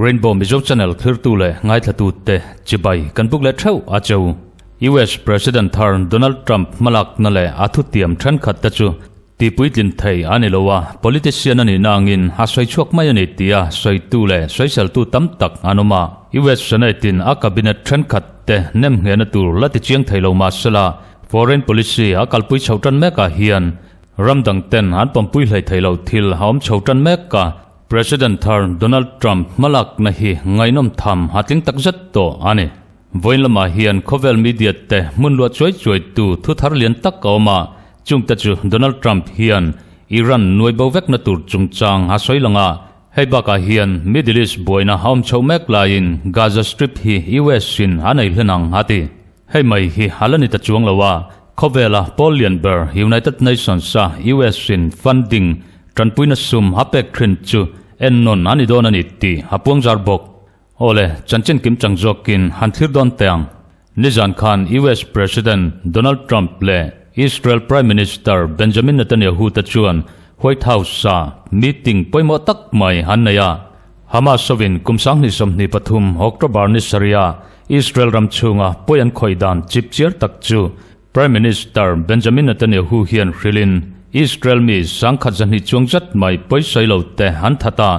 Rainbow Mizo Channel thirtu leh ngaithlatute chibai kan buk leh theuh a cheu. US President thar Donald Trump hmalakna leh a thutiam thenkhat te chu tihpuitlin thei a ni lo a, politician a nihna angin a sawi chhuak mai a ni tia sawitu leh sawiseltu tam tak an awm a. US Senate in a cabinet thenkhat te nemnghehna tur la ti chiang thei lo mahsela foreign policy a kalpui chho tan mekah hian ram dang ten an pawmpui hlei thei lo thil a awm chho tan mek a. President thar Donald Trump hmalakna hi ngaihnawm tham a tling tak zet tawh a ni. Vawiin lamah hian khawvel media te hmun luah chuai chuai tu thu thar lian tak a awm a, chungte chu Donald Trump hian Iran nuai bo vekna tur chungchang a sawi lang a, hei bakah hian Middle East buaina a awm chhoh mek laiin Gaza Strip hi US in a nei hlen ang a ti. Hei mai hi a la ni ta chuang lo a, khawvela pawl lian ber United Nations a US in funding tanpuina sum a pek thin chu ennawn a ni dawn a ni tih a puangzar bawk. Awle, chanchin kim chang zawkin han thlir dawn teh ang. Nizan khan US President Donald Trump leh Israel Prime Minister Benjamin Netanyahu te chuan White House ah meeting pawimawh tak mai an nei a. Hamas hovin kum 2023 October ni sarih-ah Israel ram chhunga pawi an khawih dan chip chiar tak chu Prime Minister Benjamin Netanyahu hian hrilhin Israel mi 1200 chuang zat mai pawi sawi lo te an that a,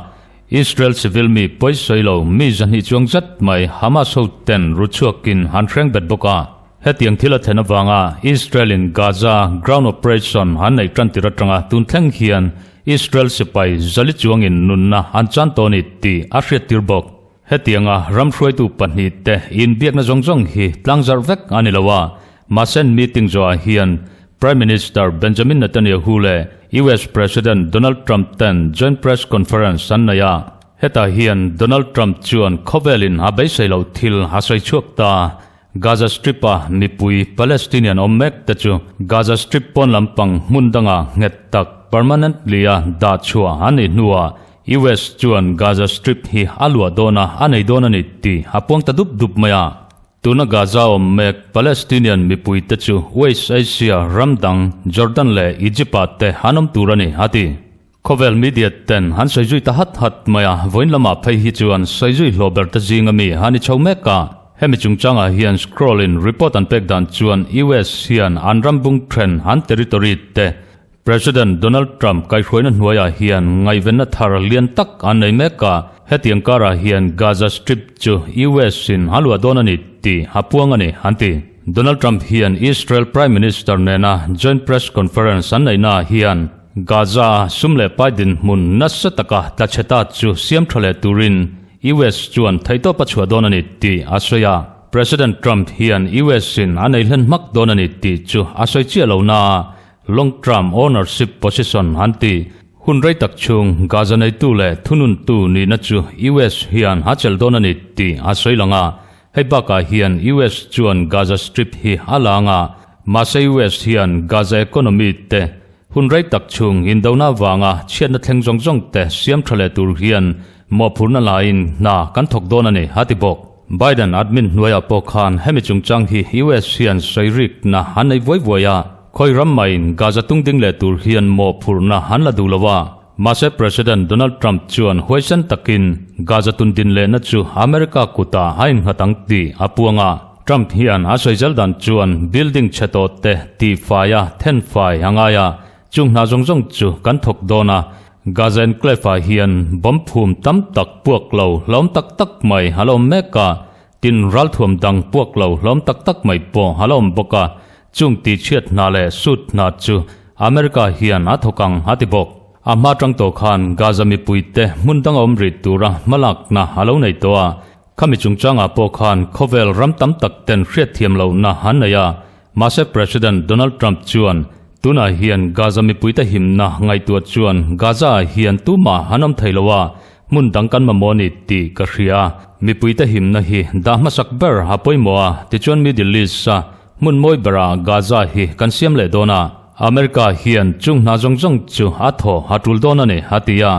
Israel civil mi pawi sawi lo mi 200 chuang zat mai Hamas ho ten ru chhuakin an hreng bet bawk a. Hetiang thil a thlen avanga Israel in Gaza ground operation an neih tan tir atanga tun thleng hian Israel sipai zali chuangin nunna an chan tawh a ni tih a hriattir bawk. Hetianga ram hruaitu pahnihte inbiakna zawng zawng hi tlangzarh vek a ni lo a, mahse meeting zawhah hian Prime Minister Benjamin Netanyahu leh US President Donald Trump ten joint press conference an nei a. Hetah hian Donald Trump chuan khawvelin a beisei loh thil a sawi chhuak ta. Gaza Strip-a mipui Palestinian awm mek te chu Gaza Strip pawn lampang hmun danga nghet tak permanently-a dah chhuah an nih hnuah US chuan Gaza Strip hi a luah dawn a, a nei dawn a ni tih a puang ta dup dup mai a. Tuna Gaza awm mek Palestinian mipui te chu West Asia ram dang Jordan leh Egypt-ah te an awm tur a ni, a ti. Khawvel media ten an sawi zui ta hat hat mai a, vawiin lamah phei hi chuan sawi zui hlawh ber te zinga mi a ni chho mek a. Hemi chungchangah hian scroll in report an pek dan chuan US hian an ram bung then an territory te President Donald Trump kaihhruaina hnuaiah hian ngaihvenna thar lian tak an nei mek a, hetiang karah hian Gaza Strip chu US in a luah dawn a ni tih a puang a ni an ti. Donald Trump hian Israel Prime Minister nena joint press conference an neihnaah hian Gaza-a sum leh pai dinhmun nasa taka tla chhe ta chu siam tha leh turin US chuan theihtawp a chhuah dawn a ni tih a sawi a. President Trump hian US-in a nei hlen hmak dawn a ni tih chu a sawi chiah lo naa long term ownership position an ti. Hun rei tak chhung Gaza neitu leh thununtu nihna chu US hian a chelh dawn a ni tih a sawi lang a. Hei bakah hian US chuan Gaza Strip hi a lang a, mahse US hian Gaza economy te Hun rei tak chhung indona avanga chhiatna thleng zawng zawng te siam tha leh tur hian mawhphurhna laiin hna kan thawk dawn a ni, a ti bawk. Biden admin hnuaiah pawh khan hemi chungchang hi US hian sawi rikna an nei vuai vuai a, khawi ram maiin Gaza tung ding leh tur hian mawhphurhna an la duh lo a. Mahse President Donald Trump chuan huaisen takin Gaza tun din lehna chu America kutah a innghat ang tih a puang a. Trump hian a sawi zel dan chuan building chhe tawh te tihfai a thenfai a ngai a, chung hna zawng zawng chu kan thawk dawn a, Gaza enclave ah hian bomb phum tam tak puak lo hlawm tak tak mai a la awm mek a, tin ralthuam dang puak lo hlawm tak tak mai pawh a la awm bawk a, chung tihchhiat hna leh sut hna chu America hian a thawk ang a ti bawk. A hma tang tawh khan Gaza mipuite hmun danga awm rih tura hmalakna a lo nei tawh a, Khami chungchangah pawh khan khawvel ram tam tak ten hriatthiam lohna an nei a, mahse President Donald Trump chuan tunah hian Gaza mipuite himna ngaihtuah chuan Gaza-ah hian tumah an awm thei lo a, hmun dang kan mamawh a ni tih ka hria. Mipuite himna hi dah hmasak ber a pawimawh a, tichuan Middle East-a hmun mawi berah Gaza hi kan siam leh dawn a, America hian chung hna zawng zawng chu a thaw a tul dawn a ni, a ti a.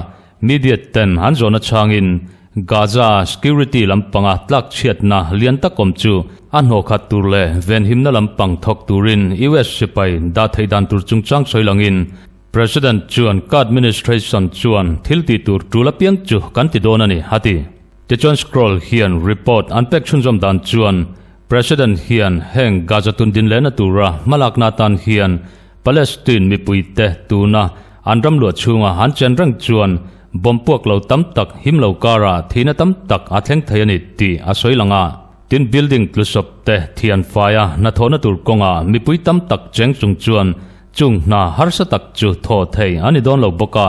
Media ten an zawhna changin. Gaza security lampanga tlak chhiatna lian tak awm chu a hnawhkhat tur leh venhimna lampang thawk turin US sipai dah theih dan tur chungchang sawi langin President chuan ka administration chuan thil tih tur tul apiang chu kan ti dawn a ni, a ti. Tichuan Scroll hian report an pek chhunzawm dan chuan President hian heng Gaza tundin lehna tura hmalakna atan hian Palestine mipuite tuna an ram luah chhunga an chen reng chuan bomb puak lo tam tak him lo karah thihna tam tak a thleng thei a ni tih a sawi lang a. Tin building tlusawp te thian faia hnathawhna tur kawngah mipui tam tak cheng chung chuan chung hna harsa tak chu thaw thei a ni dawn lo bawk a.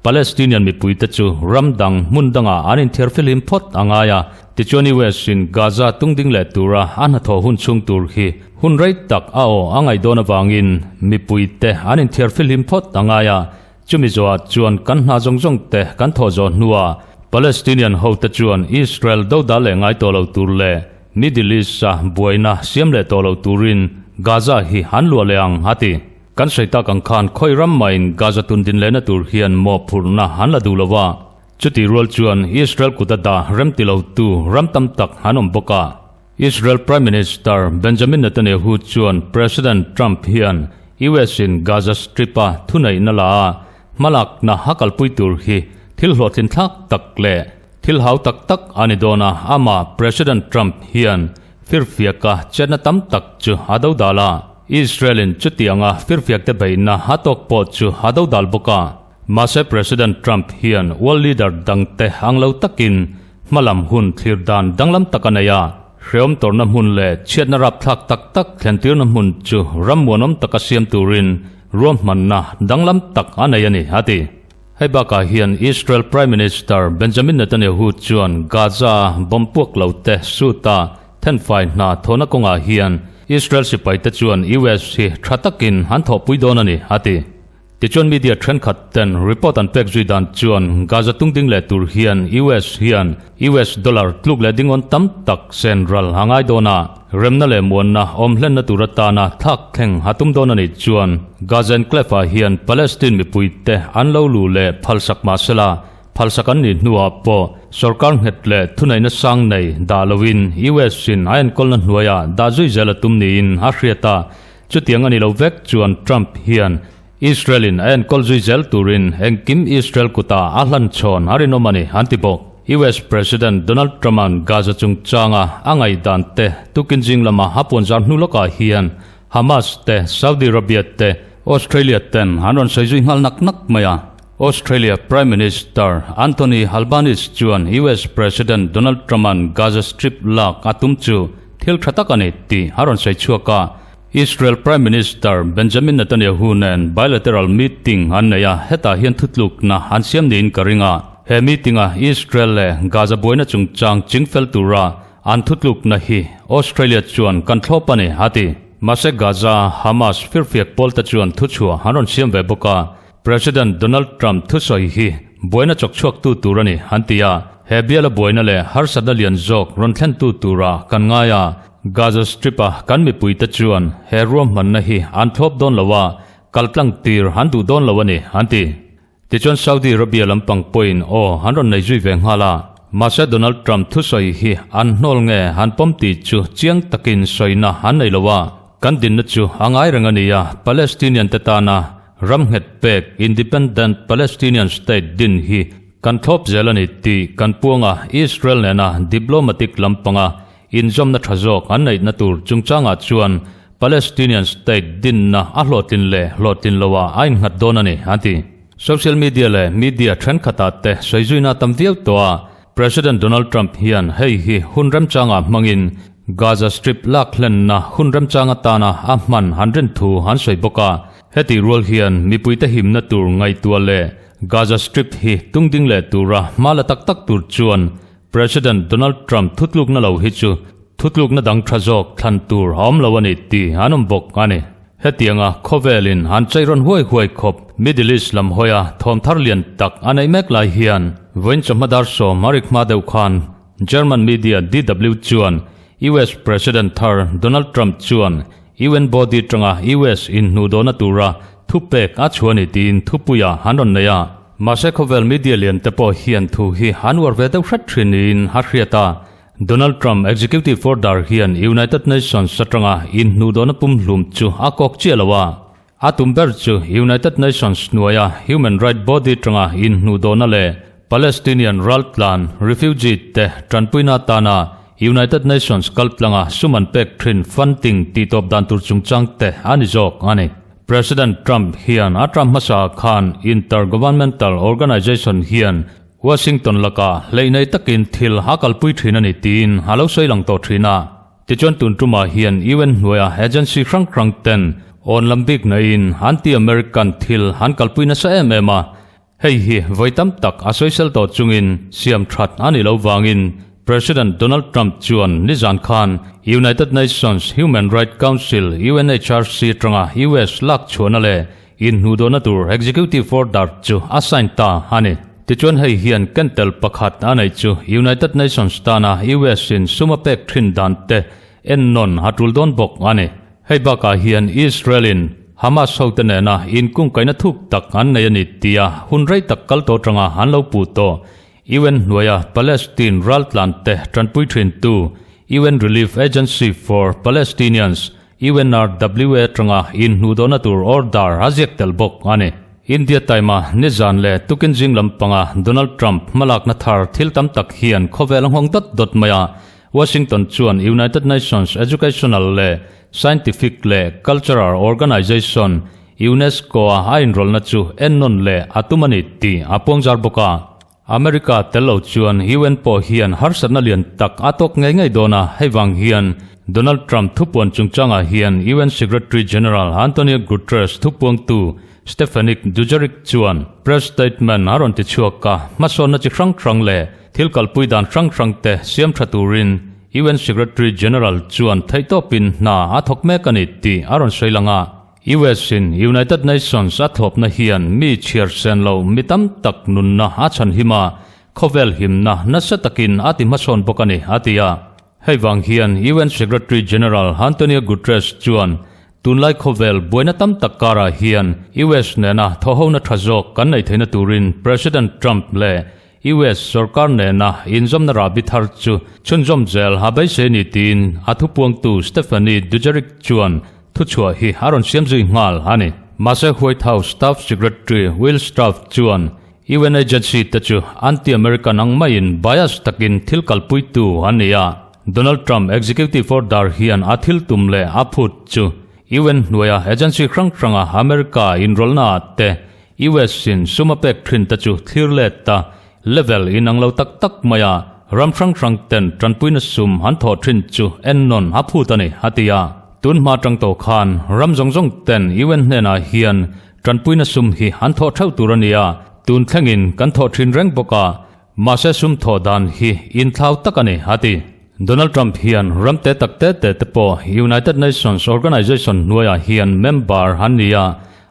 Palestinian mipuite chu ram dang hmun dangah an inthiarfilhim phawt a ngai a, tichuan US in Gaza tungding leh tura a hnathawh hun chhung tur hi hun rei tak a aw a ngaih dawn avangin mipuite an inthiarfilhim phawt a ngai a, chumi zawhah chuan kan hna zawng zawng te kan thawh zawh hnuah Palestinian hote chuan Israel dodal leh ngai tawh lo tur leh Middle East-a buaina siam leh tawh lo turin Gaza hi an luah leh ang, a ti. Kan sawi tak ang khan khawi ram maiin Gaza tun din lehna tur hian mawhphurhna an la duh lo a, chutih rual chuan Israel kut a dah rem ti lotu ram tam tak an awm bawk a. Israel Prime Minister Benjamin Netanyahu chuan President Trump hian US in Gaza Strip-a thuneihna la a hmalakna a kalpui tur hi thil hlawhtlin thlak tak leh Thil hau tak tak a ni dawn a, amah President Trump hian firfiaka chetna tam tak chu a dodal a. Israel-in chutianga firfiakte beihna a tawk pawh chu a dodal bawk a. Mahse President Trump hian world leader dangte ang lo takin hmalam hun thlir dan danglam tak a nei a. Hreawm tawrhna hmun leh chhiatna rapthlak tak tak thlentirna hmun chu ram muanawm taka siam turin ruahmanna danglam tak a nei a ni, a ti. Hei bakah hian Israel Prime Minister Benjamin Netanyahu chuan Gaza-a bomb puak lo te suta thenfai hna thawhna kawngah hian Israel sipaite chuan US hi tha takin an thawhpui dawn a ni, a ti. Tichuan media thenkhat ten report an pek zui dan chuan Gaza tungding leh tur hian US hian US dollar tluk leh dingawn tam tak sen ral a ngai dawn a. Remna leh muanna awm hlenna tur atana thlak thleng a tum dawn a nih chuan Gaza Enclave-ah hian Palestine mipuite an lo luh leh phalsak mah sela, phalsak an nih hnuah pawh sorkar nghet leh thuneihna sang nei dah loin US-in a enkawlna hnuaiah dah zui zel a tum niin a hriat a. Chutiang a ni lo vek chuan Trump hian Israel-in a enkawl zui zel turin engkim Israel kutah a hlan chhawn a rinawm a ni, an ti bawk. US President Donald Trump-a'n Gaza chungchanga a ngaihdan te tukin zing lama a puanzar hnu lawkah hian Hamas te, Saudi Arabia te, Australia ten an rawn sawi zui nghal nak nak mai a. Australia Prime Minister Anthony Albanese chuan US President Donald Trump-a'n Gaza Strip lak a tum chu thil tha tak a ni tih a rawn sawi chhuak a. Israel Prime Minister Benjamin Netanyahu nen bilateral meeting an nei a, hetah hian thutlukna an siam niin ka ring a. He meeting-a Israel leh Gaza buaina chungchang chingfel tura an thutlukna hi Australia chuan kan thlawp a ni, a ti. Mahse Gaza Hamas firfiak pawlte chuan thuchhuah an rawn siam ve bawk a, President Donald Trump thusawi hi buaina chawkchhuaktu tur a ni, an ti a. He biala buaina leh harsatna lian zawk rawn thlentu tura kan ngai a, Gaza Strip-a kan mipuite chuan he ruahmanna hi an thlawp dawn lo a, kaltlang tir an duh dawn lo a ni, an ti. Tichuan Saudi Arabia lampang pawhin aw an rawn nei zui ve nghal a. Mahse Donald Trump thusawi hi an hnawl nge an pawm tih chu chiang takin sawina an nei lo a, kan dinna chu a ngai reng a ni a, Palestinian te tana Ram nghet pek Independent Palestinian State din hi kan thlawp zel a ni tih kan puang a, Israel nena diplomatic lampanga inzawmna tha zawk an neihna tur chungchangah chuan Palestinian State dinna a hlawhtlin leh hlawhtlin loah a innghat dawn a ni, an ti. Social media leh media thenkhatah te sawizuina a tam viau tawh a, President Donald Trump hian hei hi hun remchangah hmangin Gaza Strip lak hlenna hun remchang atana a hman an rin thu an sawi bawk a. Hetih rual hian mipuite himna tur ngaihtuah leh Gaza Strip hi tungding leh tura hma la tak tak tur chuan President Donald Trump thutlukna lo hi chu thutlukna dang tha zawk thlan tur a awm lo a ni tih an awm bawk a ni. Hetianga khawvelin an chei rawn huai huai khawp Middle East lam hawia thawm thar lian tak a neih mek lai hian vawiin chawhma dar sawm a rik hma deuh khan German media DW chuan US President thar Donald Trump chuan UN body tanga US inhnuhdawhna tura thupek a chhuah a ni tiin thupuia an rawn nei a. Mahse khawvel media lian te pawh hian thu hi an uar ve deuh hret thin niin a hriat a. Donald Trump executive order hian United Nations atanga inhnuhdawhna pumhlum chu a kawk chiah lo a. A tum ber chu United Nations hnuaia human right body tanga inhnuhdawhna leh Palestinian raltlan, refugee, te tanpuina atana United Nations kaltlanga sum an pek thin funding tihtawp dan tur chungchang te a ni zawk a ni. President Trump hian a term hmasa khan Intergovernmental Organization hian Washington lakah hleih nei takin thil a kalpui thin a ni tiin a lo sawi lang tawh thin a. Tichuan tun tumah hian UN hnuaia agency hrang hrang ten awn lam bik naiin anti-American thil an kalpui nasa em em a. Hei hi vawi tam tak a sawisel tawh chungin siam that a nih loh vangin President Donald Trump chuan nizan khan United Nations Human Rights Council, UNHRC, atanga US lak chhuahna leh inhnuhdawhna tur executive order chu a sign ta a ni. Tichuan hei hian kentel pakhat a neih chu United Nations tana US in sum a pek thin dan te ennawn a tul dawn bawk a ni. Hei bakah hian Israel in Hamas hote nena inkungkaihna thuk tak an nei a ni tia hun rei tak kal tawh atanga an lo puh tawh. UN hnuaia Palestine raltlan te tanpui thintu UN Relief Agency for Palestinians, UNRWA, atanga inhnuhdawhna tur order a ziak tel bawk a ni. India Time-a nizan leh tukin zing lampanga Donald Trump hmalakna thar thil tam tak hian khawvel a nghawng dawt dawt mai a, Washington chuan United Nations Educational leh Scientific leh Cultural Organization, UNESCO-a a inrawlhna chu ennawn leh a tum a ni tih a puangzar bawk a. America tel lo chuan UN pawh hian harsatna lian tak a tawk ngei ngei dawn a, hei vang hian Donald Trump thupuan chungchangah hian UN Secretary General Antonio Guterres thupuangtu Stephanic Dujarric chuan press statement a rawn ti chhuak a, hmasawnna chi hrang hrang leh thil kalpui dan hrang hrang te siam tha turin UN Secretary General chuan theihtawpin hna a thawk mek a ni tih a rawn sawi lang a. US in United Nations a thlawpna hian mi chhiar sen lo mi tam tak nunna a chhan him a, khawvel himna nasa takin a ti hmasawn bawk a ni, a ti a. Hei vang hian UN Secretary General Antonio Guterres chuan tunlai khawvel buaina tam tak karah hian US nena thawhhona tha zawk kan neih theihna turin President Trump leh US sorkar nena inzawmna rahbi thar chu chhunzawm zel a beisei ni tiin a thupuangtu Stephanie Dujarric chuan thuchhuah hi a rawn siam zui nghal a ni. Mahse White House Staff Secretary Will Straff chuan UN agency te chu anti-American ang maiin bias takin thil kalpuitu an ni a, Donald Trump executive order hian a thil tum leh a phut chu UN hnuaia agency hrang hranga America inrawlhna ah te US in sum a pek thin te chu thlir let a, level inang lo tak tak mai a, ram hrang hrang ten tanpuina sum an thawh thin chu ennawn a phut a ni, a ti a. Tun hma tang tawh khan ram zawng zawng ten UN hnenah hian tanpuina sum hi an thawh theuh tur a ni a, tun thlengin kan thawh thin reng bawk a, mahse sum thawh dan hi inthlau tak a ni, a ti. Donald Trump hian ram te tak te te te pawh United Nations Organization hnuaiah hian member an ni a,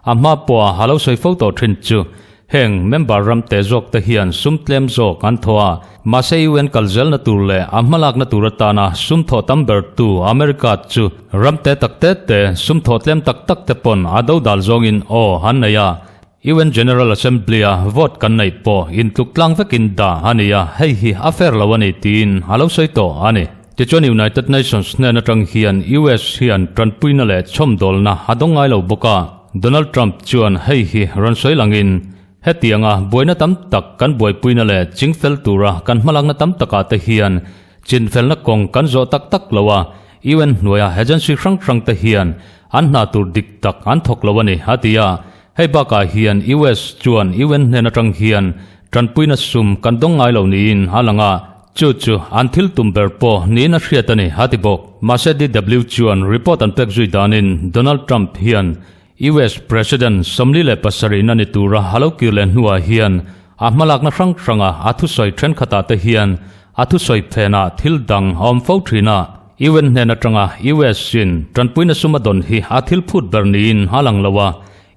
A hma pawha a lo sawi fo tawh thin chu heng member ram te zawk te hian sum tlem zawk an thaw a, mahse UN kal zelna tur leh a hmalakna tur atana sum thawh tam ber tu America chu ram te tak te te sum thawh tlem tak tak te pawn a dodal zawngin aw an nei a, UN General Assembly a vote kan neih pawh intluk tlang vekin dah a ni a, hei hi a fair lo a ni tiin a lo sawi tawh a ni. Tichuan United Nations hnen atang hian US hian tanpuina leh chhawmdawlna a dawng ngai lo bawk a. Donald Trump chuan hei hi rawn sawi langin, Hetianga buaina tam tak kan buaipuina leh chingfel tura kan hmalakna tam takah te hian chinfelna kawng kan zawh tak tak lo a, UN hnuaia agency hrang hrang te hian an hna tur dik tak an thawk lo a ni, a ti a. Hei bakah hian US chuan UN hnen atang hian tanpuina sum kan dawng ngai lo niin a lang a. Chu chu an thil tum ber pawh niin a hriat a ni, a ti bawk. Mahse DW chuan report an pek zui danin Donald Trump hian US President 47 na ni tura a lo kir leh hnuah hian a hmalakna hrang hranga a thusawi thenkhatah te hian a thusawi phenah thil dang a awm fo thin a. UN hnen atanga US in tanpuina sum a dawn hi a thil phut ber niin a lang lo a,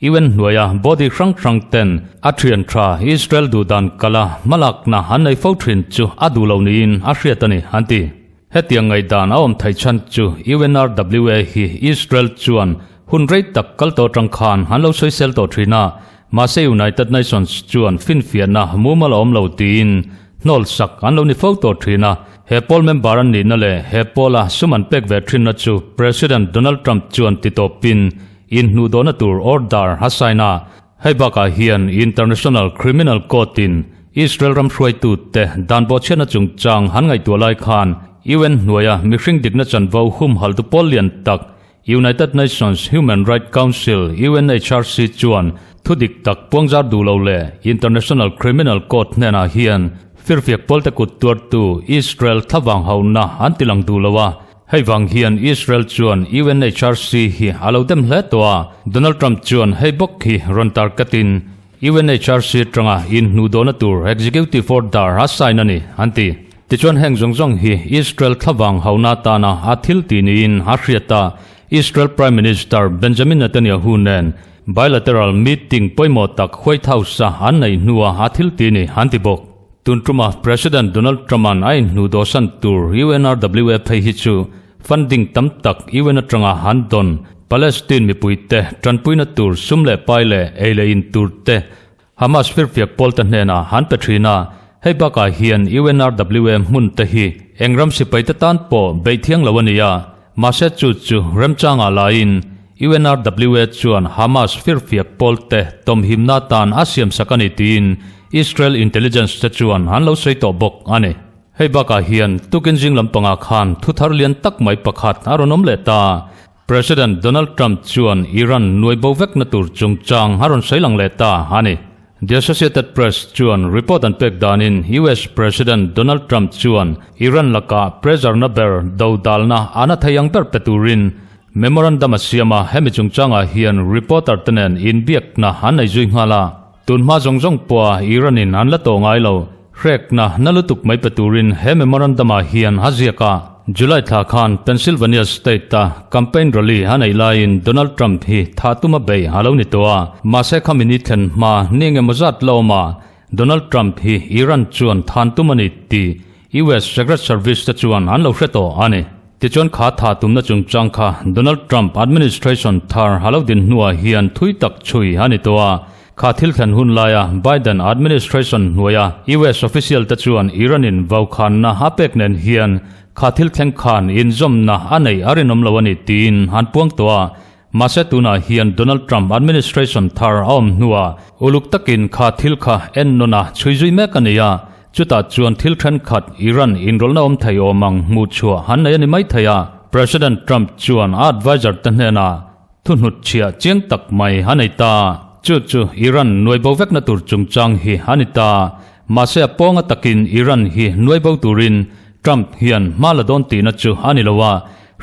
UN hnuaia body hrang hrang ten a thian tha Israel duhdan kala hmalakna an nei fo thin chu a duh lo niin a hriat a ni, an ti. Hetiang ngaihdan a awm theih chhan chu UNRWA hi Israel chuan hun rei tak kal tawh tang khan an lo sawisel tawh thin a. Mahse United Nations chuan finfiahna mumal a awm lo tiin hnawl sak an lo ni fo tawh thin a. He pawl member an nihna leh he pawla sum an pek ve thinna chu President Donald Trump chuan ti tawpin inhnuhdawhna tur order a sign a. Hei bakah hian International Criminal Court-in Israel ram hruaitute dan bawhchhiatna chungchang han ngaihtuah lai khan UN hnuaia mihring dikna chanvo humhaltu pawl lian tak United Nations Human Rights Council, UNHRC, chuan thu dik tak puangzar duh lo leh International Criminal Court hnenah hian firfiak pawlte kut tuartu Israel thlavang hauhna an ti lang duh lo a. Hei vang hian Israel chuan UNHRC hi a lo dem hle tawh a, Donald Trump chuan hei bawk hi rawn tarketin UNHRC atanga inhnuhdawhna tur Executive Order a sign a ni, an ti. Tichuan heng zawng zawng hi Israel thlavang hauna atana a thil tih niin a hriat a, Israel Prime Minister Benjamin Netanyahu nen bilateral meeting pawimawh tak White House-a an neih hnua a thil tih ni an ti bawk. Tun tuma President Donald Trump-a'n a inhnuhdawhsan tur UNRWA phei hi chu funding tam tak UN atanga an dawn Palestine mipuite tanpuina tur sum leh pai leh ei leh in tur te Hamas firfiak pawlte hnenah an pe thin a, hei bakah hian UNRWA hmun te hi eng ram sipaite tan pawh beih thiang lo a ni a, mahse chu chu remchangah laiin UNRWA chuan Hamas firfiak pawlte tawmhimna tan a siamsak a ni tiin Israel intelligence te chuan an lo sawi tawh bawk a ni. Hei bakah hian tukin zing lampangah khan thu thar lian tak mai pakhat a rawn awm leh ta. President Donald Trump chuan Iran nuai bo vekna tur chungchang a rawn sawi lang leh ta a ni. The Associated Press chuan report an pek danin US President Donald Trump chuan Iran lakah pressure na ber do dalna a na thei ang ber pe turin memorandum a siam a, hemi chungchangah hian reporter te nen inbiakna an nei zui nghal a. Tunhma zawng zawng pawha Iran-in an la tawh ngai lo. Hrekna na lutuk mai pe turin he memorandum-ah hian a ziak a. July thla khan Pennsylvania State-a campaign rally a neih laiin Donald Trump hi thah tuma bei a lo ni tawh a. Mahse khami ni thlen hma ni engemaw zat la awm a, Donald Trump hi Iran chuan than tum a ni tih US Secret Service te chuan an lo hre tawh a ni. Tichuan kha tha tumna chungchang kha Donald Trump administration thar a lo din hnuah hian thui tak chhui a ni tawh a. Kha thil thlen hun laia Biden administration hnuaia US official te chuan Iran in vaukhanna a pek nen hian kha thil thleng khan inzawmna a neih a rinawm lo a ni tiin an puang tawh a. Mahse tunah hian Donald Trump administration thar a awm hnuah uluk takin kha thil kha en nawn a chhui zui mek a ni a. Chutah chuan thil thenkhat Iran inrawlhna awm thei awm ang hmuh chhuah han nei a ni mai thei a. President Trump chuan a adviser te hnenah Thuhnut chhiah chiang tak mai a nei ta. Chu chu Iran nuai bo vekna tur chungchang hi a ni ta. Mahse a pawnga takin Iran hi nuai bo turin Trump hian hma la dawn tihna chu a ni lo a,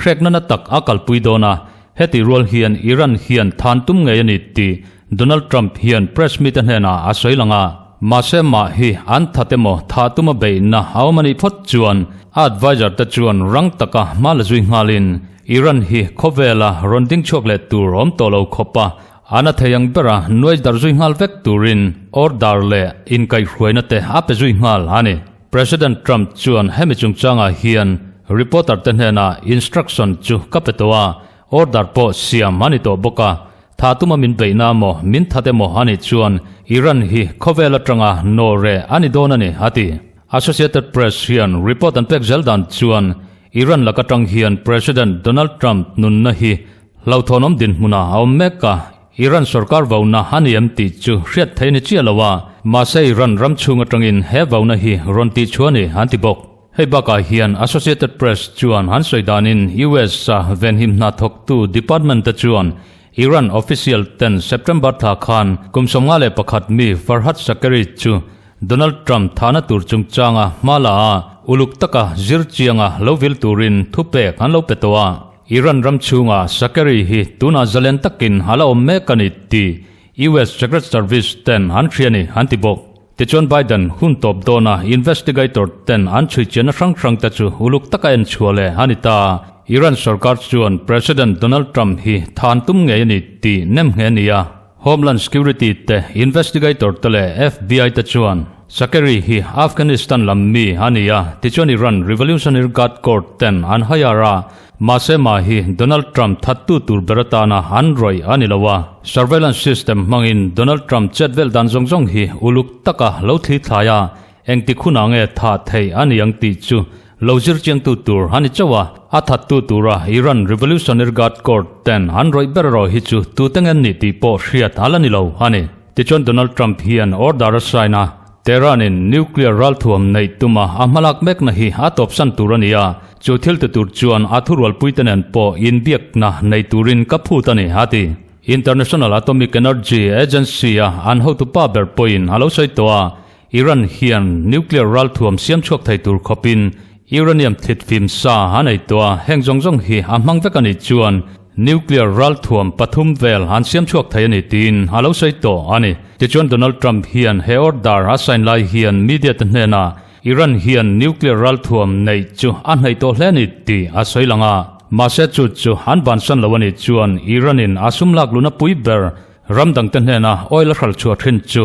hrekna na tak a kalpui dawn a. Heti rual hian Iran hian than tum ngei a ni tih Donald Trump hian press mite hnenah a sawi lang a. Mahse mah hi an that emaw thah tuma beihna a awm a nih phawt chuan a adviser te chuan rang taka hma la zui nghalin Iran hi khawvela rawn ding chhuak leh tur awm tawh lo khawp a, an a thei ang bera nuai dar zui nghal vek turin order leh inkaihhruaina te a pe zui nghal a ni. President Trump chuan hemi chungchangah hian reporter te hnenah instruction chu ka pe tawh a, order pawh siam a ni tawh bawk a, tha tuma min beihna maw min that emaw a nih chuan Iran hi khawvel atanga nawhreh a ni dawn a ni, a ti. Associated Press hian report an pek zel dan chuan Iran laka tang hian President Donald Trump nunna hi hlauhthawnawm dinhmunah a awm mek a, Iran sorkar vauna a ni em tih chu hriat theih a ni chiah lo a, mahse Iran ram chhung atangin he vauna hi rawn tih chhuah a ni an ti bawk. Hei bakah hian Associated Press chuan an sawi danin US-a venhim hna thawktu department te chuan Iran official ten September thla khan kum 51 mi Farhad Shakeri chu Donald Trump thahna tur chungchanga hma la a, uluk taka zir chianga lo vil turin thupek an lo pe tawh a. Iran ram chhunga Shakeri hi tunah zalen takin a la awm mek a ni tih US Secret Service ten an hria ni an ti bawk. Tichuan Biden hun tawp dawna investigator ten an chhui chianna hrang hrang te chu uluk taka en chhuah leh a ni ta. Iran sorkar chuan President Donald Trump hi than tum ngei a ni tih nem nghe a ni a. Homeland Security te, investigator te leh FBI te chuan. Shakeri hi Afghanistan lam mi a ni a, tichuan Iran Revolutionary Guard Corps ten an hire a, mahse mah hi Donald Trump thattu tur ber atana an rawih a ni lo a. Surveillance system hmangin Donald Trump chet vel dan zawng zawng hi uluk taka lo thli thlai a, Engtik hunah nge tha thei a ni ang tih chu lo zir chiangtu tur a ni chauh a, a thattu tura Iran Revolutionary Guard Corps ten an rawih ber erawh hi chu tute nge an nih tih pawh hriat a la ni lo a ni. Tichuan Donald Trump hian order a sign a, Tehran in nuclear ralthuam neih tuma a hmalak mekna hi a tawpsan tur a ni a, chu thil ti tur chuan a thurualpuite nen pawh inbiakna nei turin ka phut a ni, a ti. International Atomic Energy Agency-a an hotupa ber pawhin a lo sawi tawh a, Iran hian nuclear ralthuam siam chhuak thei tur khawpin uranium thlit fim sa a nei tawh a, heng zawng zawng hi a hmang vek a nih chuan nuclear ralthuam pathum vel an siam chhuak thei a ni tiin a lo sawi tawh a ni. Tichuan Donald Trump hian he order a sign lai hian media te hnenah Iran hian nuclear ralthuam neih chu a hnaih tawh hle a ni tih a sawi lang a, mahse chu chu an bansan lo a nih chuan Iran in a sum lak luhna pui ber Ram dangte hnena oil a hralh chhuah thin chu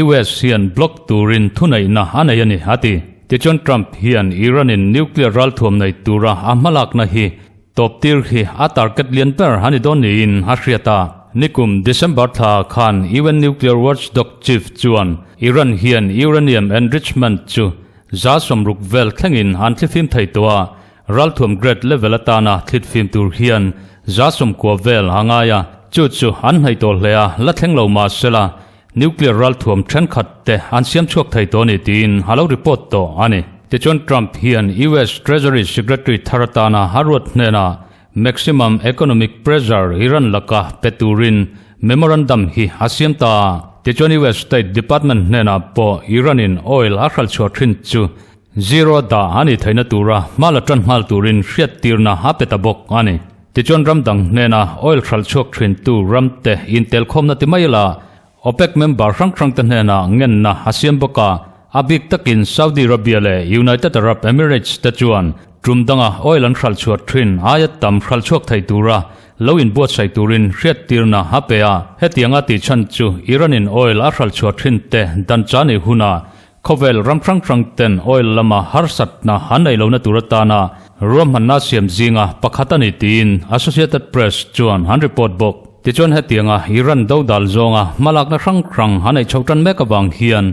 US hian block turin thuneihna a nei a ni, a ti. Tichuan Trump hian Iran-in nuclear ralthuam nei tura a hmalakna hi tawptir hi a target lian ber a ni dawn niin a hriat a. Nikum December thla khan UN nuclear watchdog chief chuan Iran hian uranium enrichment chu 60% vel thlengin an thlifim thei tawh a, Ralthuam grade level atana thlit fim tur hian 90 vel a ngai a, chu chu an hnaih tawh hle a, la thleng lo mah sela nuclear ralthuam thenkhat te an siam chhuak thei tawh a ni tiin a lo report tawh a ni. Tichuan Trump hian US Treasury Secretary thar atana a ruat hnenah maximum economic pressure Iran laka pe turin memorandum hi a siam ta a. Tichuan US State Department hnenah pawh Iran-in oil a hralchhuah thin chu Zero dah a nih theihna tura hma la tan nghal turin hriattirna a pe ta bawk a ni. Tichuan ram dang hnena oil hralh chhuak thintu ramte intelkhawmna ti mai la, OPEC member hrang hrangte hnena ngenna a siam bawk a, a bik takin Saudi Arabia leh United Arab Emirates te chuan tum danga oil an hralh chhuah thin aia tam hralh chhuak thei tura lo inbuatsaih turin hriattirna a pe a. Hetianga tihchhan chu Iran-in oil a hralh chhuah thinte dan cha nih hunah Khawvel ram hrang hrang ten oil lama harsatna an nei lohna tur atana ruahmanna siam zinga pakhat a ni tiin Associated Press chuan an report bawk. Tichuan hetianga Iran dodal zawnga hmalakna hrang hrang an ei chhoh tan mek avang hian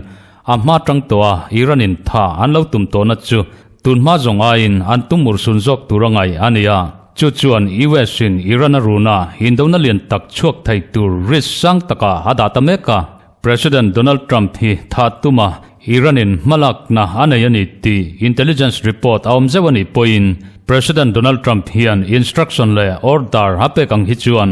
a hma tang tawha Iran in tha an lo tum tawhna chu tun hma zawng aiin an tum urhsun zawk tur a ngaih a ni a. Chu chuan US in Iran a runa indona lian tak chhuak thei tur risk sang takah a dah ta mek a. President Donald Trump hi tha tuma Iran-in hmalakna a nei a ni tih intelligence report a awm zeuh a nih pawhin President Donald Trump hian instruction leh order a pek ang hi chuan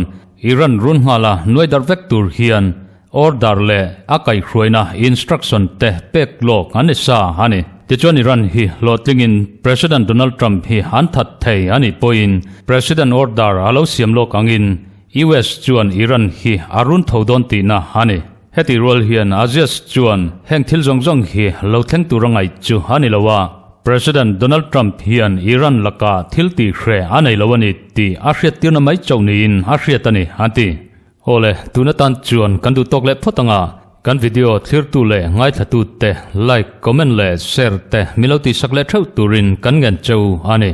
Iran run nghala nuai darh vek tur hian order leh a kaihhruaina instruction te pek lawk an ni sa a ni. Tichuan Iran hi hlawhtlingin President Donald Trump hi an that thei a nih pawhin President order a lo siam lawk angin US chuan Iran hi a run tho dawn tihna a ni. Heti rual hian Aziz chuan heng thil zawng zawng hi lo thleng tur a ngaih chu a ni lo a, President Donald Trump hian Iran lakah thil tih hreh a nei lo a ni tih a hriattirna mai chauh niin a hriat a ni, a ti. Awle, tun atan chuan kan duh tawk leh phawt ang a, kan video thlirtu leh ngaithlatute like, comment leh share te min lo tihsak leh theuh turin kan ngen cheu a ni.